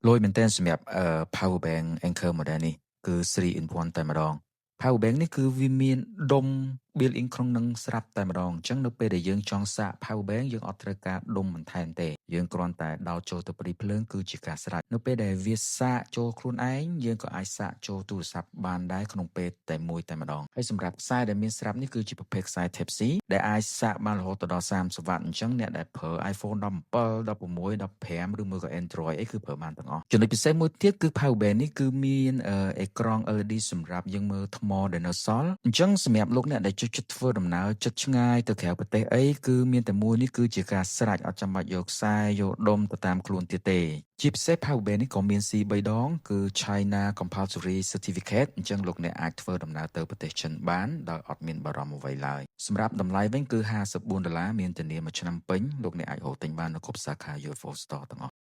លយមែនទែនសម្រាប់ power bank Anker model នេះគឺ3 in 1តែម្ដង power bank នេះគឺវាមានដុំ built in ក្នុងនឹងស្រាប់តែម្ដងអញ្ចឹងនៅពេលដែលយើងចង់សាក power bank យើងអត់ត្រូវការដុំបន្ថែមទេយើងគ្រាន់តែដោតចូលទៅព្រីភ្លើងគឺជាការស្រេចនៅពេលដែលវាសាកចូលខ្លួនឯងយើងក៏អាចសាកចូលទូរស័ព្ទបានដែរក្នុងពេលតែមួយតែម្ដងហើយសម្រាប់ខ្សែដែលមានស្រាប់នេះគឺជាប្រភេទខ្សែ Type C ដែលអាចសាកបានរហូតដល់30វ៉ាត់អញ្ចឹងអ្នកដែលប្រើ iPhone 17 16 15ឬមួយក៏ Android អីគឺប្រើបានទាំងអស់ចំណុចពិសេសមួយទៀតគឺ power bank នេះគឺមានអេក្រង់ LED សម្រាប់យើងមើលថ្មដែលនៅសល់អញ្ចឹងសម្រាប់លោកអ្នកដែលចូលចិត្តធ្វើដំណើរចិត្តឆ្ងាយទៅក្រៅប្រទេសអីគឺមានតែមួយនេះគឺជាការស្រេចអត់ចាំបាច់យកខ្សែយកដុំទៅតាមខ្លួនទៀតទេជាពិសេស power bank នេះក៏មាន C 3ដងគឺ China Compulsory Certificate អញ្ចឹងលោកអ្នកអាចធ្វើដំណើរទៅប្រទេសចិនបានដោយអត់មានបារម្ភអ្វីឡើយសម្រាប់តម្លៃវិញគឺ54ដុល្លារមានធានាមួយឆ្នាំពេញលោកអ្នកអាចរកទិញបាននៅគ្រប់សាខា UFO Store ទាំងអស់។